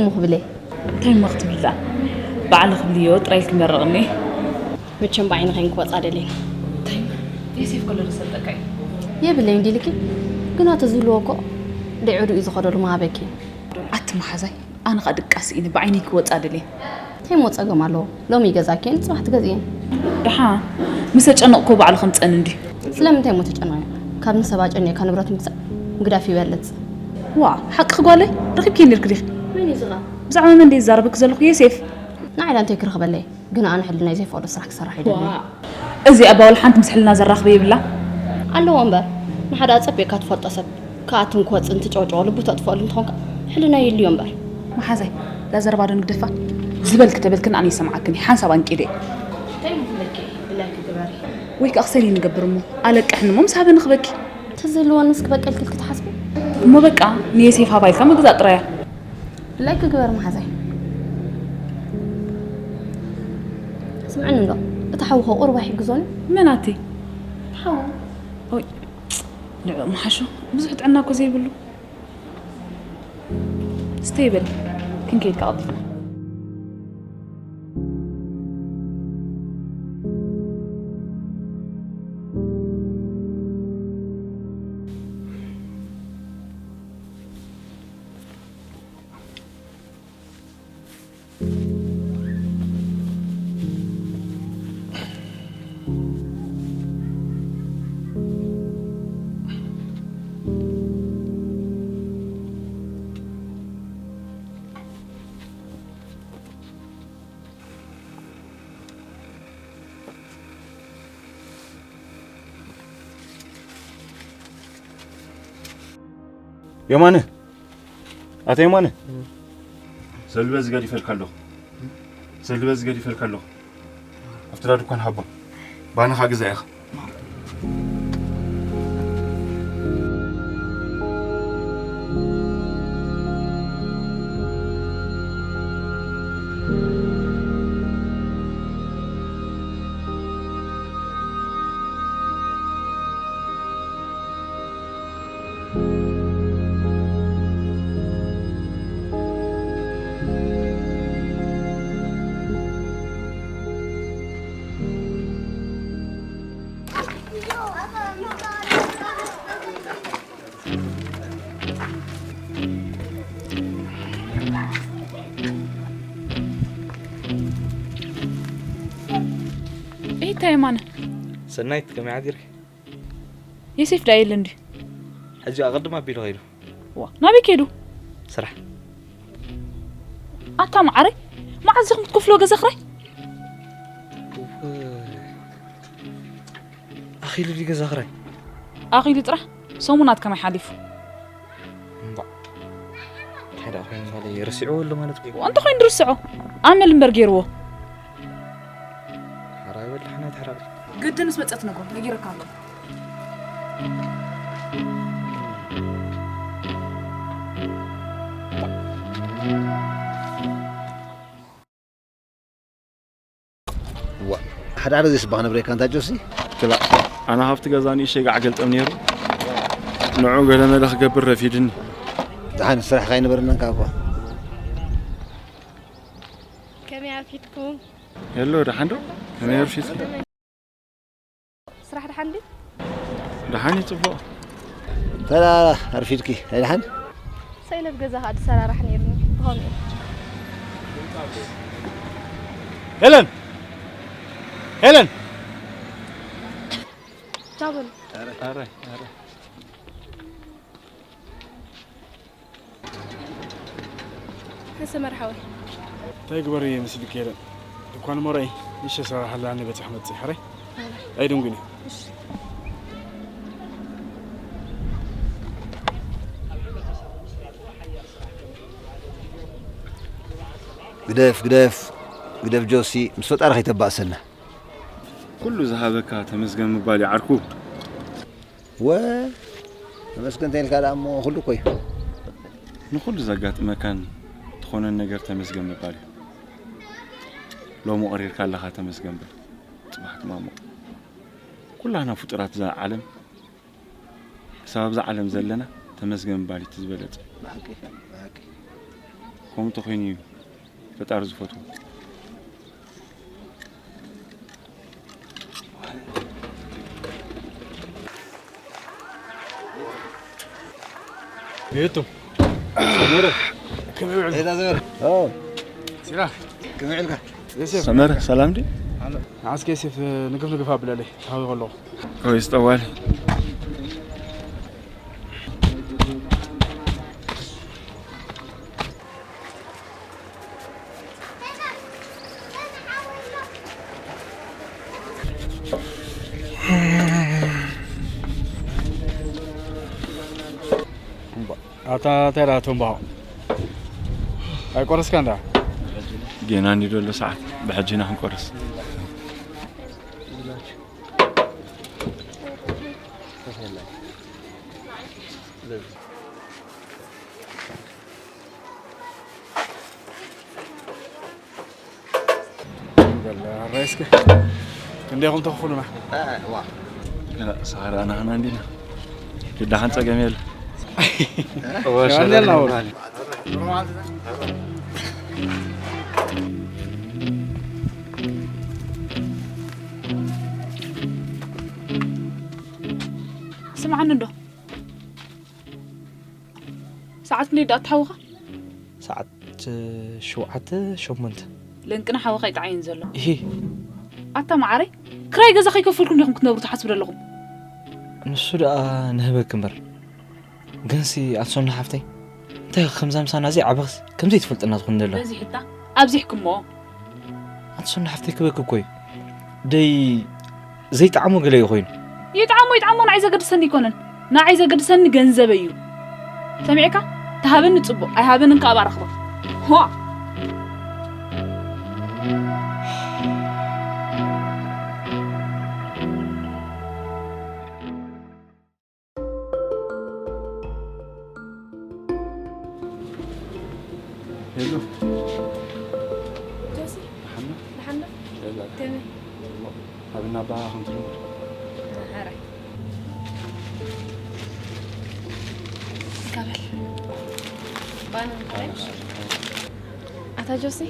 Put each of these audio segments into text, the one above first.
እሞ ክብለይ እንታይ እሞ ክትብል ደኣ? ባዕሊ ክብልዮ ጥራይ ኢልኪ መርቕኒ። መቸም ብዓይኒ ከይን ክወጻ ደልየን። እንታይ? የሴፍ ከሎ ዶ ሰጠካ እዩ? የብለይን ዲልኪ? ግና ተዝህልዎ እኮ ደይዕዱ እዩ ዝኸደሉ መሃበኪ። ኣቲ መሓዛይ፣ ኣነ ኸኣ ድቃስ ኢኒ ብዓይኒ ክወጻ ደልየ። እንታይ እሞ ጸገም ኣለዎ? ሎሚ ይገዛኪ እየን፣ ጽባሕ ትገዝእየን። ደሓን፣ ምስ ተጨነቕኩ ባዕሉ ከምጸን እንድዩ። ስለምንታይ እሞ ተጨነቐ? ካብ ንሰብ ኣጨኒቕካ ንብረት ምግዛእ ምግዳፍ ይበልጽ። ዋ፣ ሓቅኺ ጓለይ፣ ረኺብኪ ነይርኪ ዲኺ? መን እዩ ዝኻ? ብዛዕባ መን ድየ ዝዛረበኪ ዘለኹ? ዮሴፍ። ንዓይ እንታይ ክረኽበለይ? ግን ኣነ ሕልናይ ዘይፈቕዶ ስራሕ ክሰርሕ ይደሊ። ዋ፣ እዚ ኣባውል ሓንቲ ምስ ሕልና ዘራኽበ የብላ። ኣለዎ እምበር፣ ንሓደ ኣጸቢቕካ ትፈልጦ ሰብ ክኣትን ክወጽእን ትጨውጨወሉ ብተጥፍኣሉ እንተኾንካ፣ ሕልና የልዮ እምበር። መሓዛይ፣ እዛ ዘረባ ዶ ንግደፋ? ዝበልኪ ተበልክን ኣነ ይሰምዓክን እየ። ሓንሳብ ኣንቂደ። እንታይ ምትለኪ? ብላኪ ግበሪ። ወይ ከኣ ክሰኒ ንገብር እሞ፣ ኣለቅሕኒ እሞ ምስ ሃበ ንኽበኪ። ተዝህልወንስ ክበቀልክል ክትሓስቢ? እሞ በቃ፣ ንየሴፍ ሃባ ኢልካ ምግዛእ ጥራያ። ብላኪ ግበር መሓዛይ። ስምዕኒ እንዶ፣ እቲ ሓውኸ ቁሩብ ኣይሕግዞን? መን ኣቲ? ሓው። ኦይ፣ ንዕኡ ምሓሾ፣ ብዙሕ ጥዕና እኮ ዘይብሉ። ስተይ በል፣ ክንከይድ ከቐልጥና። የማነ፣ ኣታ የማነ፣ ሰልበ ዝገዲፈልካ ኣለኹ። ሰልበ ዝገዲፈልካ ኣለኹ። ኣብቲ ዳ ድኳን ሃቦ። ባንኻ ግዛ ኢኻ። ኤታ የማነ። ሰናይት፣ ከመይ ሓዲርኪ? የሴፍ ዳ የለን ድዩ? ሕጂ ኣቐድም ኣቢሉ ኸይዱ። ዋ፣ ናበይ ከይዱ? ስራሕ። ኣታ መዓረይ፣ መዓዝ ኢኹም ትከፍልዎ ገዛ ክራይ? ኣኺሉ ድዩ ገዛ ክራይ? ኣኺሉ ጥራሕ፣ ሰሙናት ከመይ ሓሊፉ? እምባዕ። እንታይ ደኣ ኮይኑ ጓለይ፣ ረሲዕዎ ኣሎ ማለት እዩ። እንታይ ኮይኑ ዝርስዖ? ኣመል እምበር ገይርዎ። ሕራይ በል፣ ሓና ተሕራይ። ግድንስ መጸት ነግሮ፣ ነጊረካ ኣለኹ። ዋ፣ ሓደ ሓደ ዘይስባኽ ነብረካ እንታ ጆሲ? ክላ፣ ኣነ ሃብቲ ገዛ ንእሽተይ ጋዕ ገልጠም ነይሩ። ንዑ ገለ መለ ክገብር ረፊድኒ። ደሓን ስራሕካ ኣይነበረናን ከኣ እኮ። ከመይ ኣርፊድኩም? ሄሎ፣ ደሓን ዶ? ከመይ ኣርፊድኩም? ስራሕ ደሓን ድዩ? ደሓን እዩ፣ ጽቡቕ። ተራ ኣርፊድኪ፣ ኣይደሓን? ሰይለብ ገዛ ኸኣ ዝሰራራሕ ነይሩኒ፣ ብኸምኡ እዩ። ሄለን! ሄለን! ቻው በሉ። ኣረ፣ ኣረ። ሕሰ መርሓወይ። እንታይ ግበሪ መስልኪ የለን። ድኳን ሞራይ ንእሽተይ ሰራርሓ ኣለኒ በጺሕ መጽእ ሕራይ። ኣይድንጉኒ። እሺ። ግደፍ፣ ግደፍ፣ ግደፍ ጆሲ፣ ምስ ፈጣሪ ከይተባእሰና። ኩሉ ዝሃበካ ተመስገን ምባል እዩ ዓርኩ። ወ፣ ተመስገን ተይልካ ደኣ እሞ ኩሉ እኮ እዩ። ንኹሉ ዘጋጥመካን ትኾነን ነገር ተመስገን ምባል እዩ። ሎሚ ቀሪርካ ኣለኻ ተመስገን በል። ጽባሕ ትማሞ። ኩላህና ፍጡራት እዛ ዓለም፣ ክሳብ ኣብዛ ዓለም ዘለና ተመስገን ምባል እዩ እቲ ዝበለጸ። ብሓቂ፣ ብሓቂ። ከምኡ ተኾይኑ እዩ ፈጣሪ ዝፈትዎ። ቤቱ ሰመረ ከመይ ውዕል? ዜና ዘመር። ኦ፣ ሲራ ከመይ ውዕልካ? የሴፍ ሰመረ ሰላም ዲ? ንዓስከ የሴፍ ንግፍ ንግፍ ኣብለለይ፣ ተሃዊ ከለኹ። ኦይ፣ ዝጠዋል። ኣታ እንታይ ደኣ ትንባሆ ኣይቆረስካ እንዳ? ጌና እንዲ ዘሎ ሰዓት ብሕጂ ኢና ክንቆርስ። በል፣ ኣራይ እስከ። ክንደይኹም ተኽፍሉና? እ፣ ዋ። ገና ሰሃራ ናህና እንዲና። ግዳሓን ጸገም የለ። ወሰደና ወል። ስምዓኒ እንዶ። ሰዓት ክንደይ ደኣ ትሓውኻ? ሰዓት ሸውዓተ፣ ሸሞንተ። ለንቅና ሓወኻ ይጥዓይን ዘሎ። እሂ። ኣታ መዓረይ፣ ክራይ ገዛ ከይከፈልኩም ዲኹም ክትነብሩ ትሓስቡ ዘለኹም? ንሱ ደኣ ንህበክ እምበር። ግንሲ ኣንሶና ሓፍተይ፣ እንታይ ከምዛ ምሳና እዚ ዓበኽስ ከምዘይ ትፈልጥና ዝኾነ ዘሎ? በዚሕታ ኣብዚሕኩሞ። ኣንሶና ሓፍተይ ክበክ እኮ እዩ። ደይ ዘይጠዓሞ ገለ እዩ ኮይኑ። ይጥዓሞ ይጥዓሞ ንዓይ ዘገድሰኒ ኣይኮነን። ንዓይ ዘገድሰኒ ገንዘበይ እዩ። ሰሚዕካ? ተሃበኒ ጽቡቕ፣ ኣይሃበንን ከኣ ባረኽቦ። ሆ! ሄሎ። ጆሲ፣ ደሓን ዶ? ደሓን ዶ? የላ። ከመይ? እሞ፣ ኣብ እና ኣባ ከምቲ ልሙድ። ሕራይ። እንካ በል። ባናና ጥራይ? ኣታ ጆሲ፣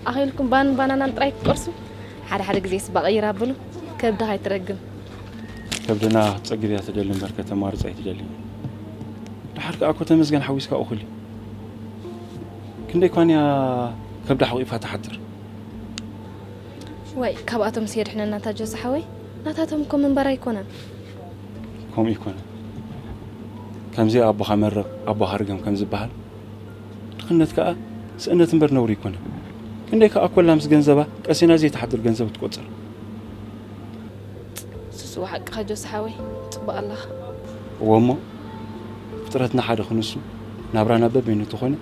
ኣኺልኩም ባን ባናናን ጥራይ ክትቆርሱ? ሓደ ሓደ ግዜ ስባ ቀይር ኣብሉ፣ ከብድኻ ኣይትረግም። ከብድና ክትጸግብ እያ ትደሊ እምበር ከተማርጽ ኣይትደልን። ደሓር ከኣ እኮ ተመስገን ሓዊስካ እኹል እዩ። ክንደይ እኳን እያ ከብዳ ሓቂፋ ትሓድር። ዋይ፣ ካብኣቶምስ የድሕነና እታ ጆሲ ሓወይ። ናታቶም እኮ ምንባር ኣይኮነን። ከምኡ ይኮነ። ከምዚ ኣቦኻ መረብ፣ ኣቦኻ ርገም ከም ዝበሃል፣ ድኽነት ከኣ ስእነት እምበር ነውሪ ኣይኮነን። ክንደይ ከኣ ኮላ ምስ ገንዘባ ቀሲና ዘይትሓድር ገንዘብ ትቆጽር። ስስዋ ሓቅኻ ጆሲ ሓወይ፣ ጽቡቕ ኣለኻ። እወ እሞ፣ ፍጥረትና ሓደ ክንሱ፣ ናብራና በበይኑ ተኾነ፣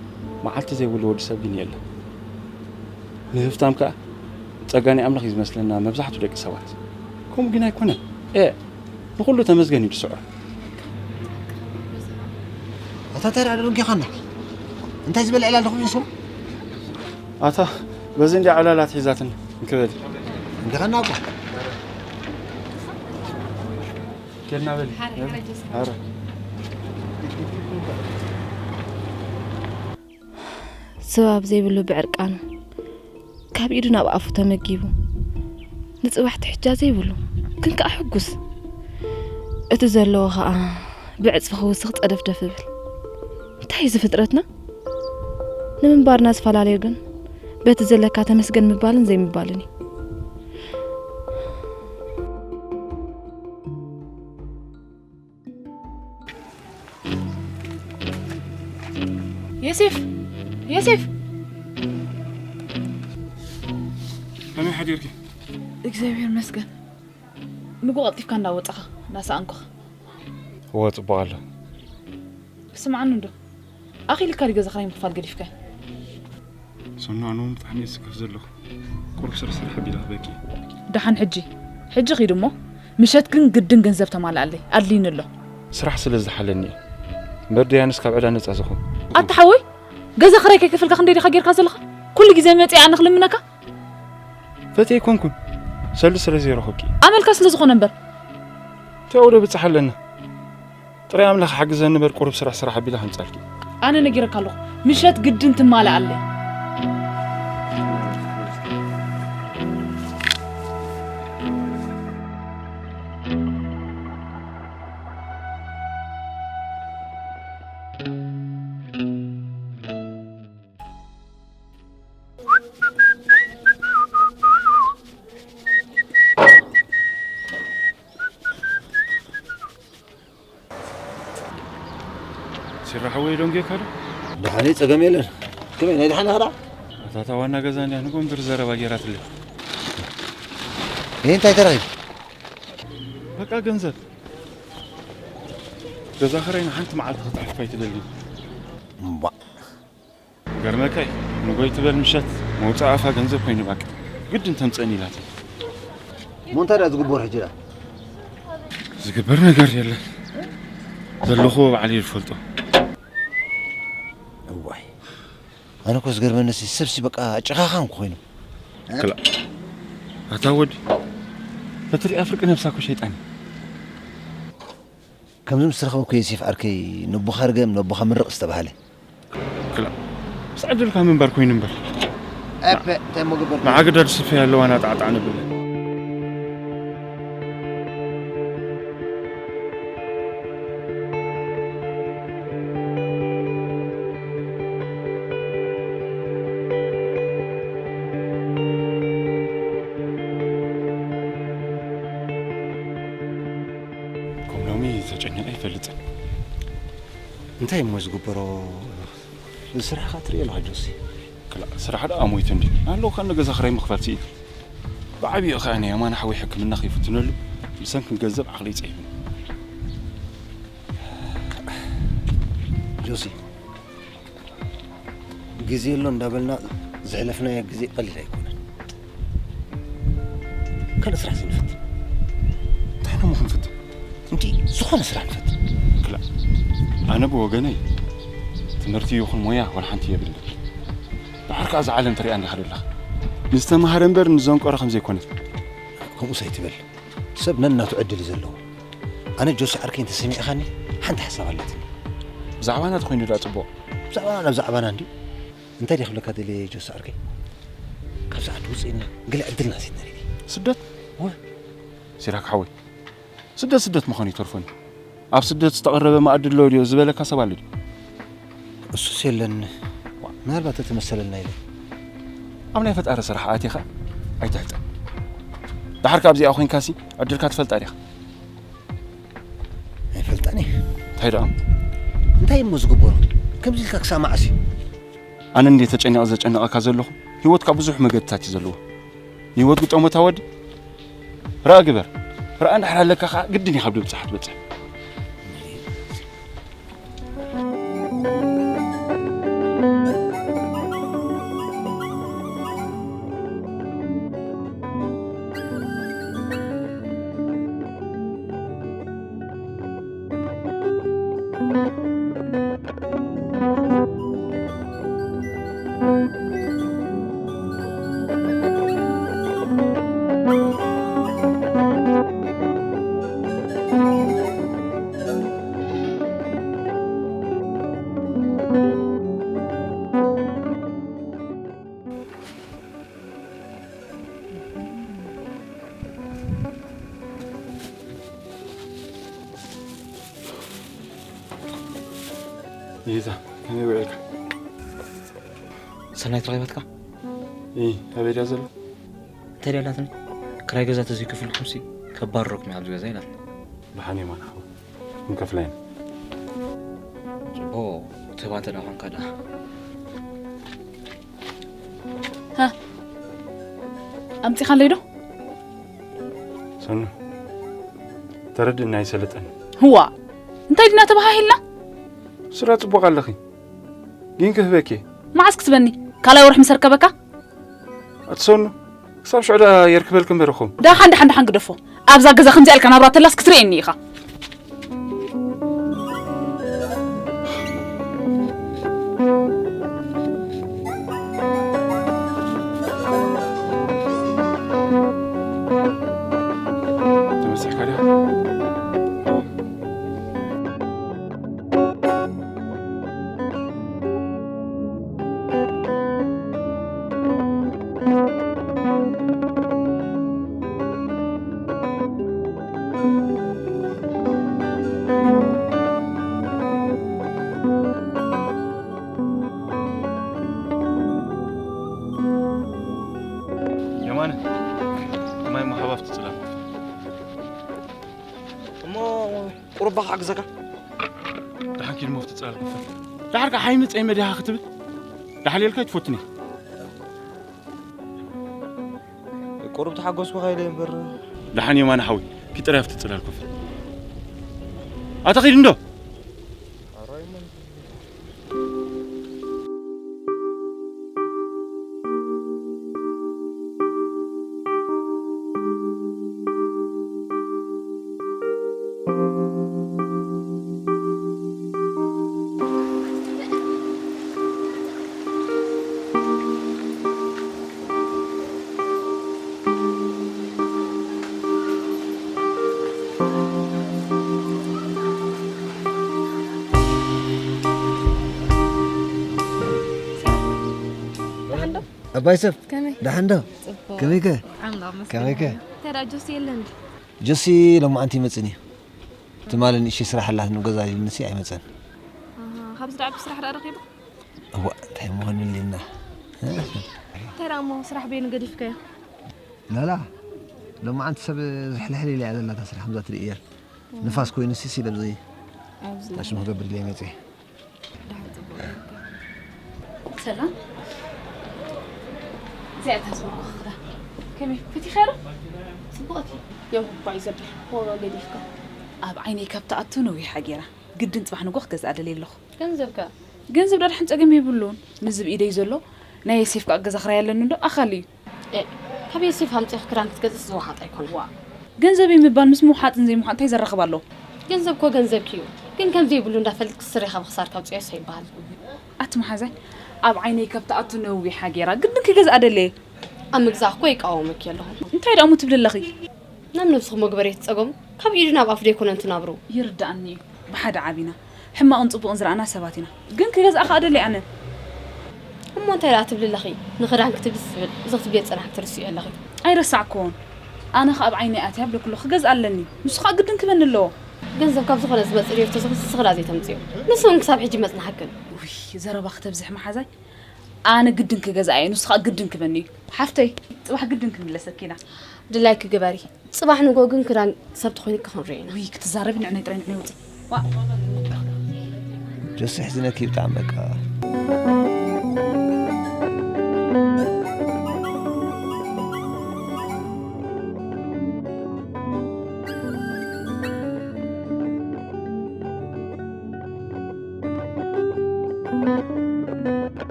መዓልቲ ዘይብሉ ወዲ ሰብ ግን የለን። ምህፍታም ከኣ ጸጋ ናይ ኣምላኽ እዩ ዝመስለና መብዛሕትኡ ደቂ ሰባት። ከምኡ ግን ኣይኮነን። ኤ፣ ንኹሉ ተመስገን እዩ ዝስዕሮ። ኣታ እንታይ ደኣ ደንጊኻና? እንታይ ዝበለ ዕላል ድኹም ይስሩ? ኣታ በዚ እንዲ ዕላላት ሒዛትን እንክበል። እንዲኻና እኮ። ኬድና በል። ሓረ፣ ሓረ ጀስካ። ሓረ። ስባብ ዘይብሉ ብዕርቃኑ፣ ካብ ኢዱ ናብ ኣፉ ተመጊቡ፣ ንጽባሕ ትሕጃ ዘይብሉ፣ ግን ከኣ ሕጉስ። እቲ ዘለዎ ከኣ ብዕጽፊ ክውስኽ ጸደፍደፍ ይብል። እንታይ እዩ እዚ ፍጥረትና? ንምንባርና ዝፈላለዮ ግን፣ በቲ ዘለካ ተመስገን ምባልን ዘይምባልን እዩ። የሴፍ! የሴፍ! ከመይ ሓዲርኪ? እግዚኣብሔር ይመስገን። ንጎ ቀልጢፍካ እንዳወጻኻ፣ እንዳሰኣንኩኻ። እወ፣ ጽቡቕ ኣሎ። ስምዓኒ እንዶ። ኣኺልካ ድዩ ገዛ ክራይ ምኽፋል ገዲፍካ? ሰኑ፣ ኣነ እውን ብጣዕሚ እየ ዝስከፍ ዘለኹ። ቁሩብ ስራሕ ስራሕ ኣቢለ ክበኪ። ደሓን ሕጂ። ሕጂ ኺድ እሞ፣ ምሸት ግን ግድን ገንዘብ ተማልኣለይ። ኣድልይኒ ኣሎ። ስራሕ ስለ ዝደሓለኒ እየ። እምበር ደያንስ ካብ ዕዳ ነጻ ዝኾን። ኣታ ሓወይ፣ ገዛ ክራይ ከይከፈልካ ክንደይ ዲኻ ጌርካ ዘለኻ? ኩሉ ግዜ መጺኣ ኣነ ክልምነካ? ፈትየ ኣይኮንኩን። ሰሉ ስለ ዘይረኸብኪ። ኣመልካ ስለ ዝኾነ እምበር። እንታይ ወደ ብጻሕ ኣለና? ጥራይ ኣምላኽ ሓግዘኒ እምበር ቁሩብ ስራሕ ስራሕ ኣቢለ ከምጻልኪ። ኣነ ነጊረካ ኣለኹ፣ ምሸት ግድን ትማላእ ኣለይ። ሲራ ሓወይ ደንጌካ ዶ? ደሓነይ፣ ጸገም የለን። ከመይ፣ ናይ ደሓን ኢኻ ደኣ? ኣታ እታ ዋና ገዛ እንድያ ንጎንድር ዘረባ ጌራትለይ። ይሄ እንታይ ተራኺቡ? በቃ ገንዘብ። ገዛ ኸራይ ንሓንቲ መዓልቲ ክትሕልፋ ኣይትደልን። እምቧ። ገርመካይ፣ ንጎይ ትበል ምሸት መውጽእ ኣፋ ገንዘብ ኮይኑ ባቂ። ግድን ተምጸኒ ኢላትኒ። እሞ እንታይ ደኣ ዝግበር ሕጂ ደኣ? ዝግበር ነገር የለን። ዘለኹዎ ባዕለይ ዝፈልጦ። እዋይ። ኣነ እኮ ዝገርመኒ ሲ፣ ሰብሲ በቃ ጭኻኻን እኮ ኮይኑ። ክላ-፣ ኣታ ወዲ፣ ተትሪኣ ፍርቂ ነብሳ እኮ ሸይጣን እዩ። ከምዚ ምስ ረኸብኩ ዮሴፍ ዓርከይ፣ ነቦኻ ርገም፣ ነቦኻ ምርቕ ዝተባህለ። ክላ-፣ ምስ ዓደልካ ምንባር ኮይኑ እምበር። ኣበ፣ እንታይ እሞ ገበርኩ? ንዓገዳ ዝስፈያ ኣለዋ ናጣዕጣዕ ንብል። ከም ሎሚ ተጨኒቐ ኣይፈልጥን። እንታይ እሞ ዝግበሮ? እዚ ስራሕኻ ትርእዮ ኣለኻ ጆሲ። ክላ-፣ ስራሕ ደኣ ሞይቱ እንዲ። ኣለውካ ንገዛ ክራይ ምኽፋል ስኢነ። ብዓብዩ ኸኣ ናይ የማነ ሓወይ ሕክምና ከይፍትነሉ ብሰንኪ ገንዘብ ዓቕሊ ይጸይፍኒ። ጆሲ፣ ግዜ ኣሎ እንዳበልና ዘሕለፍናዮ ግዜ ቀሊል ኣይኮነን። ካልእ ስራሕ ዘይንፈትን? እንታይ ዶ ምኽንፈትን? እንዲ ዝኾነ ስራሕ ንፈትን። ክላ-፣ ኣነ ብወገነይ ትምህርቲ ይኹን ሞያ ወላ ሓንቲ የብለይን። ድሓር ከኣ እዛ ዓለም ትሪኣ እንዲኻ ዘለኻ። ንዝተማህረ እምበር ንዘንቆረ ከም ዘይኮነ። ከምኡስ ኣይትበል። ሰብ ነናቱ ዕድል እዩ ዘለዎ። ኣነ ጆሲ ዓርከይ እንተሰሚዕኻኒ ሓንቲ ሓሳብ ኣለትኒ። ብዛዕባና ተኾይኑ ደኣ ጽቡቕ። ብዛዕባና ናብ ዛዕባና እንድዩ። እንታይ ድየ ክብለካ ደልየ ጆሲ ዓርከይ? ካብዛ ዓዲ ውፅእና ገለ ዕድልና ሲ ንርኢ። ስደት? ወ- ሲራክ ሓወይ፣ ስደት ስደት ምዃኑ ይተርፎን እዩ። ኣብ ስደት ዝተቐረበ መኣዲ ኣሎ ድዮ ዝበለካ ሰብ ኣሎ ድዩ? እሱስ የለን። ምናልባት ተተመሰለልና ኢለ። ኣብ ናይ ፈጣሪ ስራሕ ኣቲኻ ኣይትሕጠን። ደሓር ካብዚኣ ኮይንካሲ ዕድልካ ትፈልጣ ዲኻ? ኣይፈልጣን እየ። እንታይ ደኣ? እንታይ እሞ ዝግበሮ? ከምዚ ኢልካ ክሳብ መዓስ እዩ? ኣነ እንዴ ተጨኒቐ ዘጨንቐካ ዘለኹ? ህይወትካ ብዙሕ መገድታት እዩ ዘለዎ። ንህይወት ግጠሞ እታ ወዲ። ርኣ ግበር። ርኣ እንድሕር ኣለካ ኸዓ ግድን ኢኻ ኣብ ድብጻሕ ትበጽሕ። ይዛ፣ ከመይ ውዒልካ? ሰናይት ረኺባትካ? እ፣ ኣበይ ድያ ዘላ? እንታይ ድያ ኢላትኒ? ክራይ ገዛ ተዘይከፈልኩምሲ ከባርረኩም እየ ኣብዚ ገዛ ኢላትኒ። ደሓን እየ ማን ሓወይ፣ ክንከፍላ ኢና። ጽቡቕ፣ ትህባ እንተ ደኣ ኾንካ ደኣ። ሃ? ኣምጺኻለይ ዶ? ሰኑ፣ ተረድእኒ ኣይሰለጠኒ። ህዋ፣ እንታይ ድና ተባሃሂልና? ስራ ጽቡቕ ኣለኺ። ግን ክህበኪ። መዓስ ክትበኒ? ካልኣይ ወርሒ ምስ ኣርከበካ? ኣቲ ሰኑ፣ ክሳብ ሽዑ ደኣ የርክበልኪ እምበር እኹም። ደሓን፣ ደሓን፣ ደሓን ግደፎ። ኣብዛ ገዛ ከምዚኣ ኢልካ ናብራ ተላስ ክትርእየኒ ኢኻ። ተመሲሕካ ዲኻ? ማይ ማሃባፍ ትጽላል። እሞ ቁርባ ክሓግዘካ። ደሓን ኪድ ሞፍቲ ጻል። ደሓር ከ ሓይሚ ጸይ መድሃ ክትብል። ደሓል የልካ ትፈትኒ። ቁሩብ ተሓጎስኩ ከይለ እምበር። ደሓን የማነ ሓዊ፣ ኪጥራይ ኣብቲ ጽላል ኮፍ። ኣታ ኺድ እንዶ። ኣባይ ሰብ ከመይ? ደሓን ዶ? ጽቡቕ። ከመይ ከ? ኣምላኽ መስገን። ከመይ ከ? እንታይ ደኣ ጆሲ የለን? ጆሲ ሎማዓንቲ ይመጽእን እዩ። ትማሊ ንእሽተይ ስራሕ ኣላት ንገዛ ኢሉንሲ ኣይመጸን። ኣሃ፣ ካብዚ ደኣ ስራሕ ደኣ ረኺቡ? እዋ፣ እንታይ ምዃን ምልልና? እንታይ ደኣ እሞ ስራሕ በይኑ ገዲፍካዮ? ላላ፣ ሎማዓንቲ ሰብ ዝሕልሕል ኢላ እያ ዘላታ ስራሕ ከምዛ ትርኢ እያ። ንፋስ ኮይኑ ሲስ ኢለ ብዘይ ኣብዚ ታሽሙ ክገብር ኢለ መጽእ። ደሓን ጽቡቕ ጌርካ። ሰላም። እዚኣ እታ ዝብልኩኻ ክዳን። ከመይ? ፈቲኻ ዶ? ጽቡቕቲ። ያው እኳ እዩ ዘብል። ዋጋ ገዲፍካ። ኣብ ዓይነይ ካብ ትኣቱ ነዊሓ ጌራ። ግድን ጽባሕ ንጎ ክገዝኣ ደልየ ኣለኹ። ገንዘብካ? ገንዘብ ዶ ደሓን ጸገም የብሉን። ንዝብ ኢደይ ዘሎ ናይ ዮሴፍ ከኣ ገዛ ክራይ ኣለኒ እንዶ ኣኻሊ እዩ። ኤ፣ ካብ ዮሴፍ ኣምጺእኺ ክዳን ክትገዝእስ ዝወሓጥ ኣይኮነን። ዋ፣ ገንዘብ እዩ ምባል ምስ ምውሓጥን ዘይምውሓጥ እንታይ ዘራኽብ ኣሎ? ገንዘብ እኮ ገንዘብኪ እዩ። ግን ከም ዘይብሉ እንዳፈለጥኪ ስሪኻ ብኽሳድኪ ኣውጽኦስ ኣይበሃል። ኣቲ መሓዛይ፣ ኣብ ዓይነይ ካብ ትኣቱ ነዊሓ ጌራ፣ ግድን ክገዝኣ ደለየ። ኣብ ምግዛእ እኮ ይቃወመኪ ኣለኹ። እንታይ ደኣ እሞ ትብሊ ኣለኺ? ናብ ነብስኹም መግበሪ ኣይትጸገሙ። ካብ ኢዱ ናብ ኣፉ ደይኮነ እንትናብሩ። ይርድኣኒ እዩ። ብሓደ ዓቢና። ሕማቕን ጽቡቕን ዝረኣና ሰባት ኢና። ግን ክገዝኣ ከኣ ደልየ ኣነ። እሞ እንታይ ደኣ ትብሊ ኣለኺ? ንኽዳን ክትብል ዝብል፣ እዚ ክትብልዮ ዝጸናሕኪ ትርስዮ ኣለኺ። ኣይረሳዕክዎን። ኣነ ኸኣ ኣብ ዓይነይ ኣትያ ብለኩ ኣለኹ ክገዝኣ ኣለኒ። ንሱ ኸኣ ግድን ክበኒ ኣለዎ። ገንዘብ ካብ ዝኾነ ዝመጽእ ድዮ ተዘኹ ንስኺ ደኣ ዘይተምጽዮ። ንሱ እውን ክሳብ ሕጂ መጽናሕክን። ውይ፣ ዘረባ ክተብዝሕ መሓዛይ። ኣነ ግድን ክገዝኣ እየ፣ ንሱ ኸኣ ግድን ክበኒ እዩ። ሓፍተይ፣ ጽባሕ ግድን ክንምለሰኪ ኢና። ድላይኪ ግበሪ። ጽባሕ ንጎ ግን ክዳን ሰብ ተኾይንኪ ክንርኢ ኢና። ውይ፣ ክትዛረቢ ንዕነይ ጥራይ ንዕነይ ውጺ። ዋ። ጆሲ፣ ሕዝነኪ ብጣዕሚ በቃ።